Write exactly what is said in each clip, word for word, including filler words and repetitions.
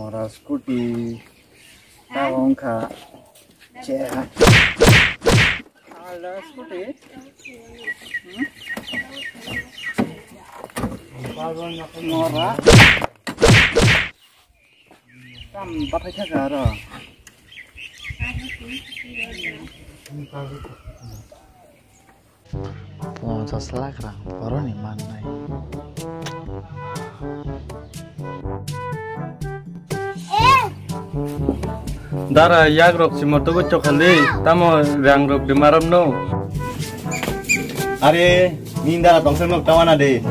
Ora scooty. Tamo wngkha. Cheha. Ala scooty. Hmm? Nora. Tam bathai thaka aro. Ponchas lakh rang boroni mannai. Dara, yagrok si motogo chokhali, tamo rangrok bimaram no. Are, ni dara tongsa nok tawana de.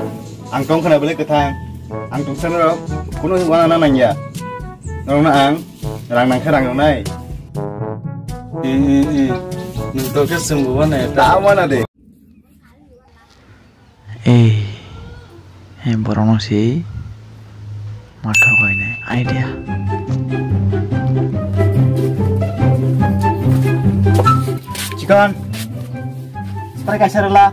Ang tongkhana bele kwthang. Ang tongsa norok kuno wana na nangya. Norokno ang rang nangkhe rang rwnai. Eh, eh, eh. Nwng tokhe chwngbo wana eta. Tawana de. Ei, ei, borokno se ma thokainai idea. Chikon, Sprite kaisa rwla.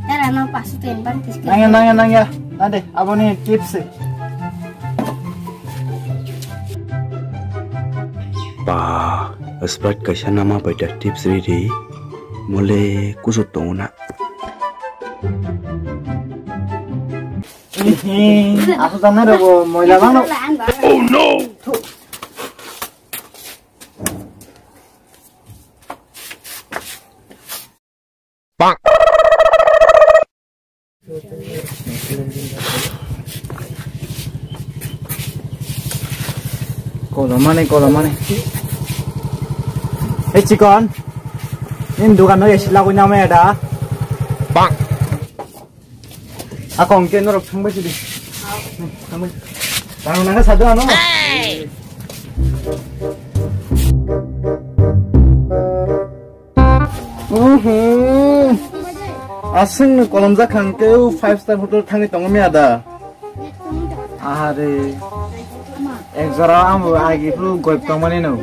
Dara no pasu ten ban tis. Nangya, nangya, nangya. Nade, aboni tips se. Ba, Sprite kaisa nama bai da tips ri ri. Mole kusuk tongo na. Asuk jana rego moila bang no. Oh no! Kolomani, kolomani. Hey, Chikon. Nini dukan no esi lagwi nama ya da? Bang. Ako hwnkhe norok thangbai sidi. Thangbai. Tang nang sadu ano. Hey! Mhm. Aswk no kolom jak kha hwnkhe o five star hotel thangwi tongo miya da. Ahare. Ek jora ang bo agi phuru goi tongmani no.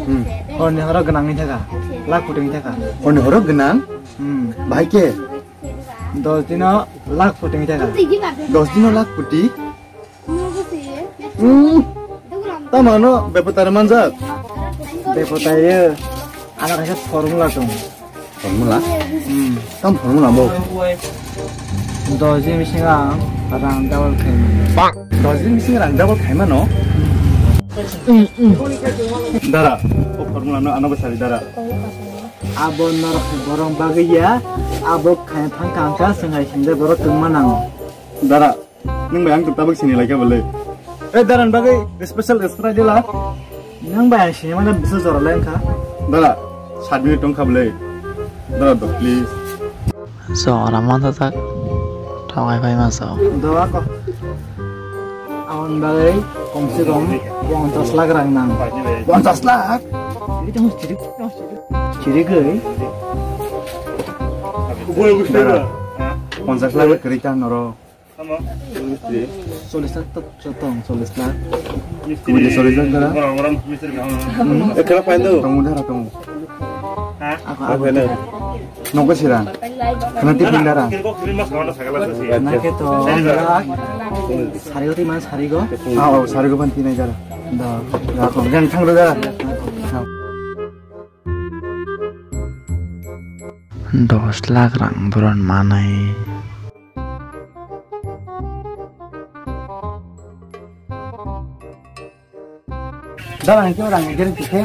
Hmm. Horni horo gwnang wngkha kha. Lakh koti wngkha kha. Horni horo gwnang? Hmm. Bahai khe? Dos dino lakh koti wngkha kha. Dos dino lakh koti? Hmm. Tamo ano bepatari manjak? Bepatari, ano kaisa formula tong. Formula? Hmm. Tam formula bo? Dos din bisingo ang rang double khaimano. Dos din bisingo rang double khaimano? Hmm, hmm. Dara, o formula no ano bwsari dara. Abo norok borok bagwi ya, abo khai phang kangka swngai sinde borok tongma nango. Dara, nwng bai ang tabuk sini laikha bole. Eh, Dara ni bagwi special Sprite dila. Nwng bai ang sini mane bisa jora lai wngkha. Dara, sat minute tongkha bole. Dara do, please. So, ora mantha tak. Thongai pai ma so. Do ako. Aboni bagwi kom se kom ponchas lakh rang nang. Ponchas lakh? Chiri tong, chiri, chiri gwi. Dara, ponchas lakh kwrwi ta noro. Tamo? Chollish lakh to chotong, chollish lakh. Mistri. Chollish lakh dara. Orang, orang mistri kaham. Hmm. Eh, kena pain tu? Tongo dara, tongo. Ha? Ako, ako. Apa ni? Nokgo sirang. Kena tipin dara. Kiri kok kiri mas kawan sagala sih. Nake to, dara. Sarigo ti man sarigo? Ah, oh, sarigo pan tinai dara. Da. Da, kong. Jangan thang dara. Dos lakh rang boron manai. Dara, ang khe rang gere tikhe.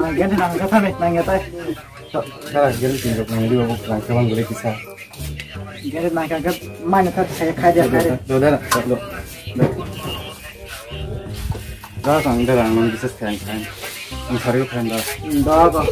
Rang gere nang khe thame nang ya tai. Dara, gere tin rok nang liwa rang khe bang gere kisa. Gere nang khe mane thar khai khai dia khai. Do dara, do. Dara, ang dara nang kisa khai khai. Ang sari khai da. Do ba.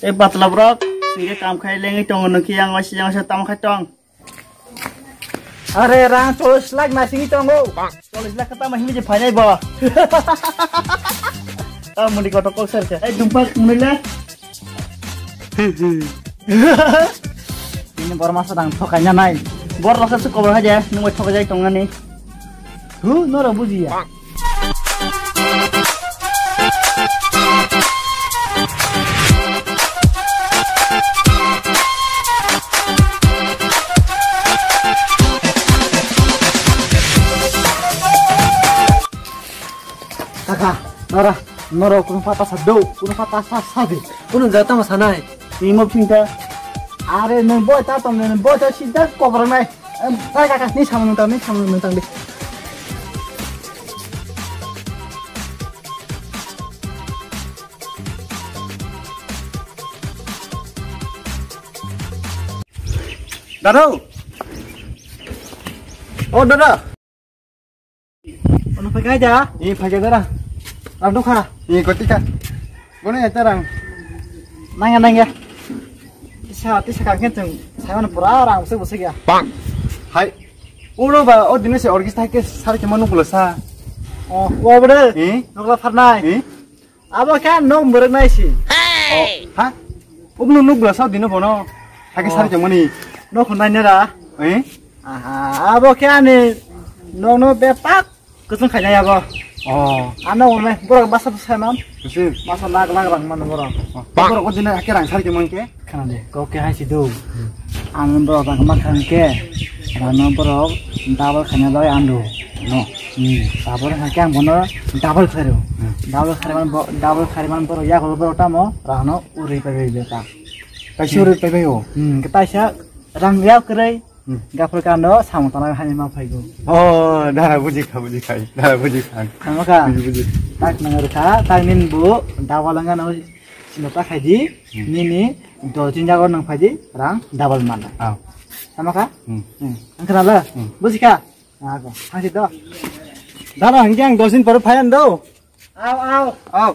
Tei patla borok, singke kam khai lengwi tongo, nokhe yang waisa yang waisa tamo khai tong. Are rang chollish lakh nasingwi tongo. Chollish lakh khe tamo himwi je phainai bo. Tamo muni kotor kok ser khe. Ei dumpak muni le. Ini bor masa dang thokai na nai. Bor rok se kobor haja, nung bai thokai jai tong nani. Hu, noro bujiya. Kaka, nora, nora, kuno pata sa do, kuno pata sa sa de. Kuno jata ma sanai. Timo phinta. Are, nung boy ta tong, nung boy ta sida kobor nai. Em, tai kaka, ni samung nung tang, ni samung nung tang de. Dada. Oh, dada. Ono pakai aja. Ini pakai dada. Rang dukha. Ini kotika. Bono ya tarang. Nangya, nangya. Tisa, tisa kangkhe chwng. Saya mana pura rang busuk busuk ya. Bang. Hai. Uno ba, o dino se orgis thake sar ke manu bulasa. Oh, wa bade. Eh? Nokla pharnai. Eh? Abo khe nok mwrwk nai si. Oh, ha? Ubno nuk bwla sao dino bono. Hakhe sari tongmani. Nok hwnai nera. Eh? Aha, abo khe ani nokno bepak kwchwng khainai abo. Oh. Ano hwnai borok basa basa man. Kwchwng. Masa lak lak rang man borok. Oh. Borok o dino hakhe rang sari tongmani khe. Khana de, kok khe hai si do. Ang borok rang ma khang khe, rano borok double khaina bai ang do. No. Hmm, double kha khe ang bono double khairo. Hmm. Double khairi man bo-, double khairi man borok yago borok tamo rano uri pai bai beta. Kaisa uri pai bai o. Hmm, khe taisa rang yak kwrwi. Hmm. Gaphur kando samung tana hai ma phaigo. Oh, dara buji kha, buji khai. Dara buji kha. Tamo kha. Buji, buji. Tak nang rwkha, tak nin bu double wngano. Sino ta khai di, hmm, nini dos din jago nang phai di, rang double mana. Aw. Sama kha? Hmm. Hmm. Ang kena la? Hmm. Buji kha? Ako, ang si do. Dara hingke ang dos din pore phai ang do. Aw, aw. Aw.